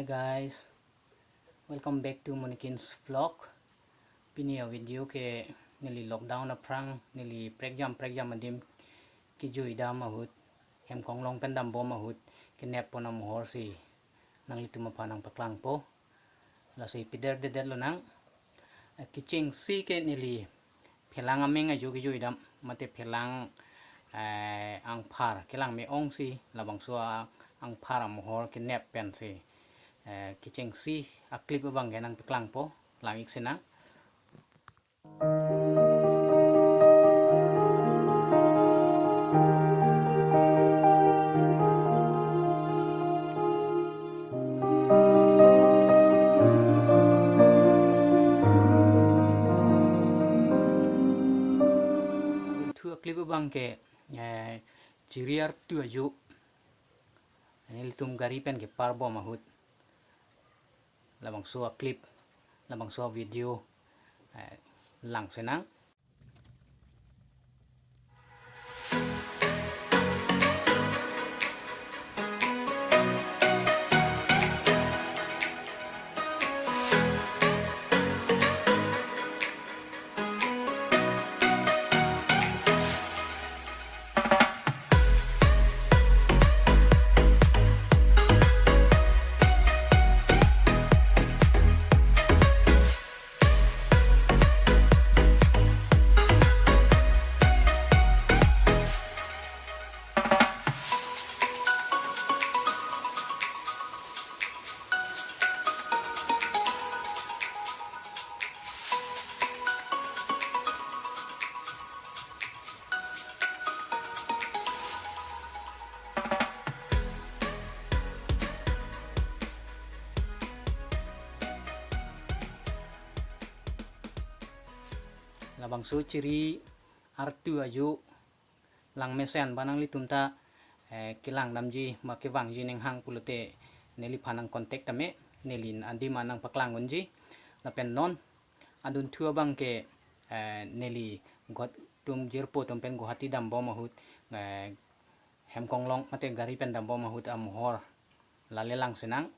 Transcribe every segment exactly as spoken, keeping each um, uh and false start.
Hey guys, welcome back to Monikin's vlog. Pini a-video ke neli lockdown aphrang neli prekjam prekjam adim kejui dam ahut, hem konglong pen dambom ahut kenep pon amohor si nanglitum aphan nangpaklangpo. Lasi piderdedetlo nang. Eh, kechengsi ke neli phelang ameng ajo kejui dam, mate phelang, eh, angphar kelang me-ong si, labangso a-, angphar amohor kenep pensi, eh, kechengsi a-clip abang ke nangpaklangpo, lang-ik sinang. Adunthu a-clip abang ke, eh, chiri artu ajo. Nelitum gari pen keparbom ahut. Labangso a-clip, labangso a-video, eh, lang sinang. Labangso chiri artu ajo langmesen ba nanglitum ta, eh, kelang damji ma kevangji ning hang pulote neliphan nang-contact tame, neli adim an nangpaklang unji. Lapen non adunthu abang ke, eh, neli Guwahati atum jirpo atum pen Guwahati dambom ahut, eh, hem konglong mate gari pen dambom ahut amohor lale lang sinang.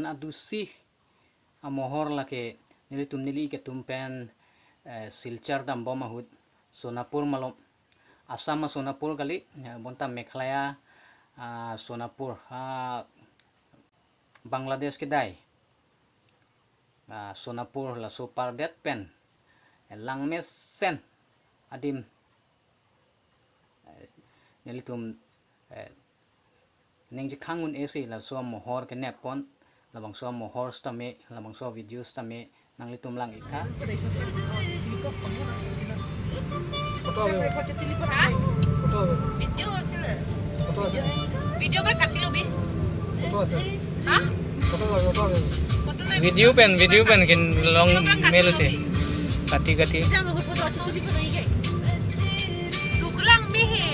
Adusi amohor lake nelitum neli ketum pen, eh, Silchar dambom ahut Sonapur malom. Assam a Sonapur kali, eh, bonta Meghalaya, ah, Sonapur, ah, Bangladesh kedai, ah, Sonapur laso apardet pen, eh, langmesen adim, eh, nelitum, eh, ningje khang un-e si laso amohor kenep pon, labangso amohor sitame, labangso video sitame, nanglitum lang-ik tha. Photo হবে। Photo হবে। Video আছে না? Photo আছে। Video para kati lobi. Photo আছে। Ha? Photo হবে, photo হবে। Photo na video pen, video pen kin long video para kati melo te lobi। Kati kati। Ita mo photo achu tuli photo ike. Duklang mi he.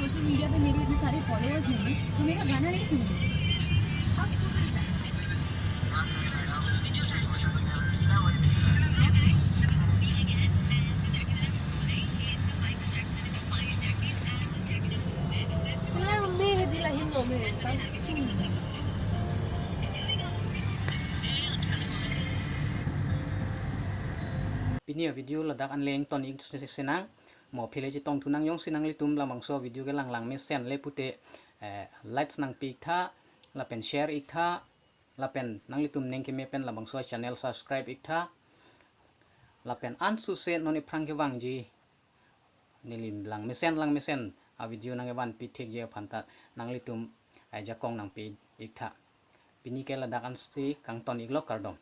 Social media पे मेरे इतने सारे फॉलोअर्स नहीं हैं, तो मेरा गाना नहीं सुनेंगे। How stupid is that? Pini a video ladak an le ington-ik sinang. Mo aphi le chetong thu nang jongsi nanglitum labangso video kelang langmesen le pute, eh, likes nangpi-ik tha, lapen share-ik tha, lapen nanglitum ning keme pen labangso channel subscribe-ik tha, lapen ansose non iphrang kevangji neli langmesen langmesen a video nangkevanpi thekji aphan ta nanglitum ajakong nangpi-ik tha. Pini ke ladak ansi kangton-iklo, kardom.